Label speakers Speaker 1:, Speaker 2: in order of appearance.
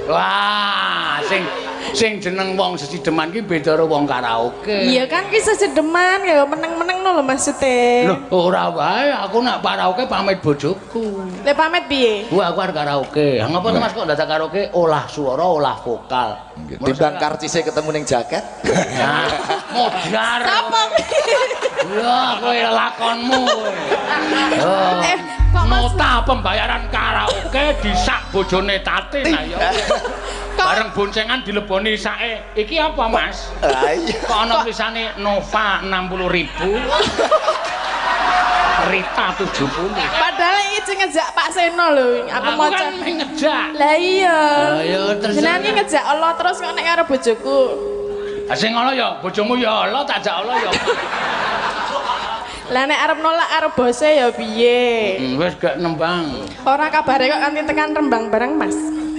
Speaker 1: Wah, sing sing jeneng wong sesideman ki beda karo wong karaoke.
Speaker 2: Iya kan ki sesideman ya meneng-meneng no lho maksude.
Speaker 1: Loh, ora wae aku nak karaoke pamit bojoku.
Speaker 2: Lah pamit piye?
Speaker 1: Wah, aku arep karaoke. Ha ngopo to Mas kok dadak karaoke olah suara, olah vokal.
Speaker 3: Timbang karcise ketemu ning jaket.
Speaker 1: Nah, modar.
Speaker 2: Sapa kuwi?
Speaker 1: Ya, kowe lakonmu kowe. Oh.
Speaker 2: Eh, kok Mas
Speaker 1: Nota pembayaran karaoke disak bojone Tatin ayo. Bareng boncengan dileboni sake. Iki apa, Mas?
Speaker 3: Lah iya.
Speaker 1: Kok ana tulisane Nova 60.000. Rita 70.
Speaker 2: Padahal iki sing ngejak Pak Seno lho, aku
Speaker 1: Aku
Speaker 2: maca.
Speaker 1: kan meh ngejak.
Speaker 2: Lah iya.
Speaker 1: Lah iya, terus-
Speaker 2: Jenengan iki ngejak Allah terus kok nek karo bojoku.
Speaker 1: Lah sing ngono ya bojomu ya Allah tak jak Allah ya.
Speaker 2: Lah nek arep nolak karo bose ya piye?
Speaker 1: Wis gak nembang.
Speaker 2: Ora kabare kok nganti tekan Rembang bareng, Mas.